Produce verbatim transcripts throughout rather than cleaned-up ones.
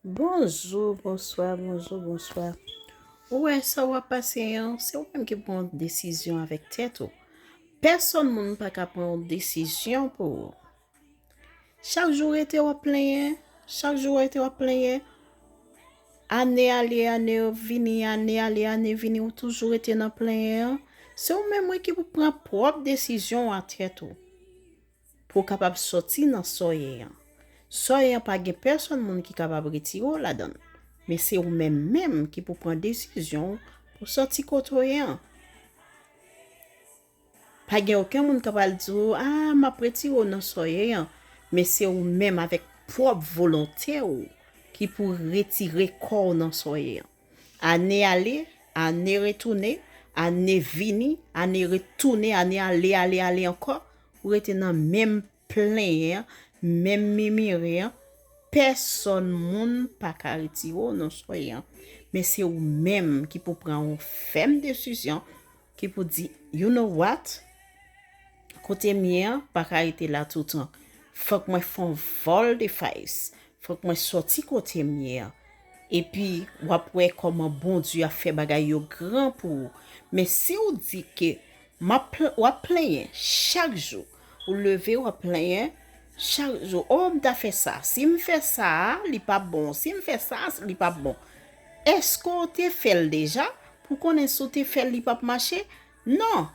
Bonjou, bonswa, bonjou, bonswa. Ou wè sa w ap pase an, se ou menm ki pran yon desizyon avèk tèt ou. Pèsonn moun pa ka pran yon desizyon pou ou. Chak jou rete w ap plenyen, chak jou rete w ap plenyen. Ane ale, ane vini, ane ale, ane vini, ou toujou rete nan plenyen an. Se ou menm wi ki pou pran pwòp desizyon w a tèt ou. Pou w kapab sòti nan sa w ye an. Sa w ye an pa gen pèsonn moun ki kapab retire w ladan l. Men se ou menm menm ki pou pran desizyon w pou sòti kote w ye an. Pa gen okenn moun k ap al di w, a, m ap retire w nan sa w ye an. Men se ou menm avèk pwòp volonte w ki pou retire kò w nan sa w ye an. Ane ale, ane retounen, ane vini, ane retounen, ane ale, ale, ale ankò, ou rete nan menm plenyen an, menm mimiren an, pèsonn moun pa ka retire w nan sa w ye an. Men se ou menm ki pou pran yon fèm desizyon, ki pou di, you know what? Kote m ye an pa ka rete la toutan. Fòk mwen fè yon vòl de fas. Fòk mwen sòti kote m ye an. Epi, w ap wè kòman Bondye ap fè bagay yo gran pou ou. Men si w di ke m ap pl-, w ap plenyen chak jou, ou leve, w ap plenyen chak jou, o, m ta fè sa. Si m fè sa a, li p ap bon. Si m fè sa a, li p ap bon. Èske w te fè l deja pou konnen si w te fè l, li p ap mache? Non.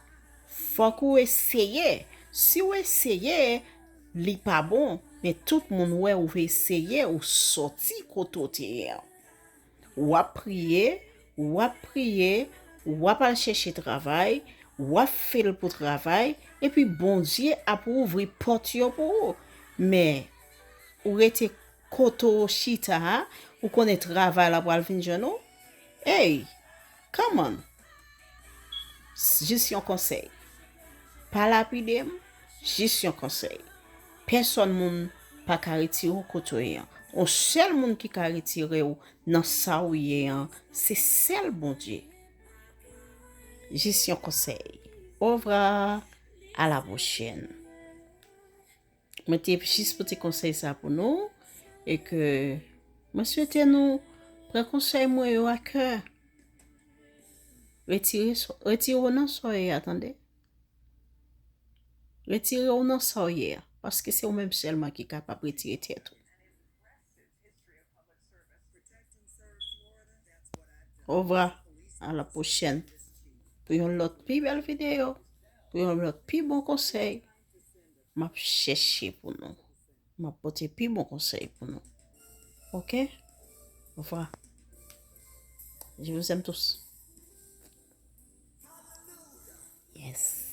Fòk ou eseye. Si w eseye, li pa bon. Men tout moun wè ou eseye, ou sòti kote w te ye an. W ap priye, w ap priye, w ap al chèche travay, w ap fè l pou travay, epi Bondye ap ouvri pòt yo pou ou. Men, ou rete kote w chita a, ou konnen travay la pral vin jwenn ou? Ey, come on! Jis yon konsèy. Pa lapide m, jis yon konsèy. Pèsonn moun pa ka retire w kote w ye an. Yon sèl moun ki ka retire w nan sa w ye an, se sèl Bondye. Jis yon konsèy. Au revoir, à la prochaine. Mwen te jis pote konsèy sa pou nou, e ke mwen swete nou pran konsèy mwen yo a kè. Retire, retire w nan sa w ye a, tande. Retire w nan sa w ye a, paske se ou menm sèlman ki kapab retire tèt ou. Au revoir, à la prochaine. Pou yon lòt pi bèl videyo, pou yon lòt pi bon konsèy, m ap chèche pou nou. M ap pote pi bon konsèy pou nou. Ok? Au revoir. Je vous aime tous. Yes.